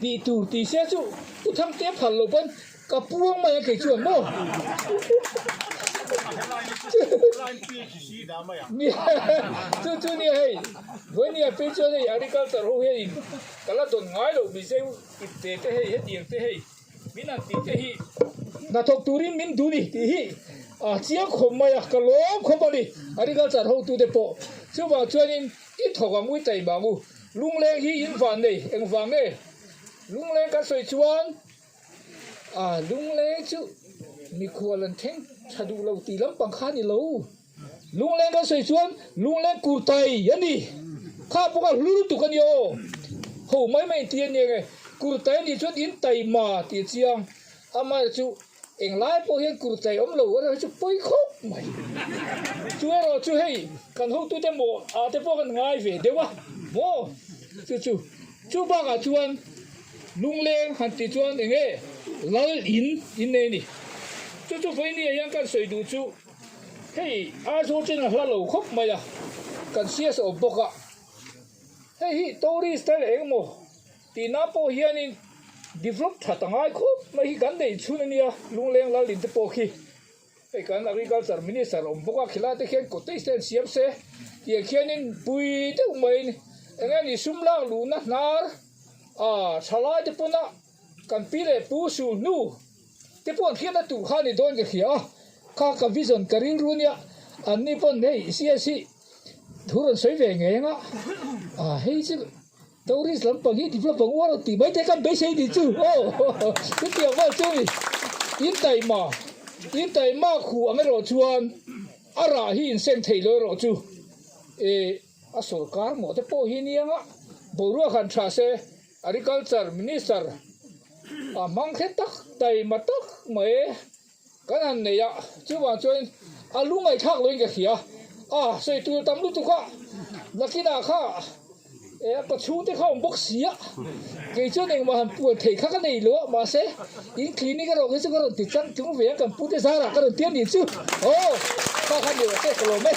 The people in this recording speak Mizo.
Tih tur ti se chu Pu Thangtea phal loh pawn ka puang mai ang kei chuan maw? Chu chu nia hei, Vawinia phei chuan hei agriculture ho hianin ka la dawn ngai loh Mizo ipte te hei hetiang te hei min han tih te hi hnathawk turin min duh ni tih hi a chiang khawp mai a, ka lawm khawp a ni agriculture hotute pawh. Chuvang chuanin i thawk ang u i taima ang u. Lungleng hi in van nei, engvang nge? Lungleng kan sawi chuan ah lungleng chu mikhual an thleng tha duh lo tih lampang kha a ni lo. Lungleng kan sawi chuan lungleng kurtai a ni. Kha pawh kha hlu lutuk a ni aw. Ho mai mai inti a ni enge kurtai a nih chuan in taima tih a chiang. Amaherawhchu chu Englai pawh hian kurtai awm lo erawh hi chu pawi khawp mai. Chu erawh chu hei kan hotute maw ah te pawh kan ngai ve deuh a maw chu chu. Chu bakah chuan lungleng han tih chuan eng nge lal in in nei a ni. Chu chu vawinia hian kan sawi duh chu hei Aizawl chen a hla lo khawp mai a, kan sias awm bawk a. Hei hi tourist te leh eng emaw Tihna pawh hianin develop that a ngai khawp mai hi kan neih chhun a nia, Lungleng Lalin te pawh khi hei kan Agriculture Minister awm bawk a, khilai te khian cottage te an siam se tiang khianin pui deuh maiin eng nge ni sum lak luhna hnar ah thalai te pawna kan pi leh pu sul hnu te pawh an hriatna tur kha a ni dawn ka hria a, kha ka vision ka rilru nia anni pawn hei CS hi thu rawn sawi ve ngei ang a, ah hei chu. Tourist lampang hi develop ang uar tih mai te kan beisei ni chu aw chutiang vel chu ni in taima in taima khu ang erawh chuan a rah hi in seng theih lo erawh chu eh a sorkar mawh te pawh hi nia nga boruak han tha se agriculture minister a hmang kher tak taima tak mai Kan han nei a, chuvang chuan a lu ngaihthlak loin ka hria a, sawi tur tam lutuk a, nakinah kha e ka chhungte kha awm bawk si a, kei chuan engmah han puan theih kha ka nei lo a, mahse in clinic erawh khi chu ka rawn ti chang tlung ve a, kan pute zarah ka rawn ti a nih chu, aw kha kha ni rawh se ka lawm e.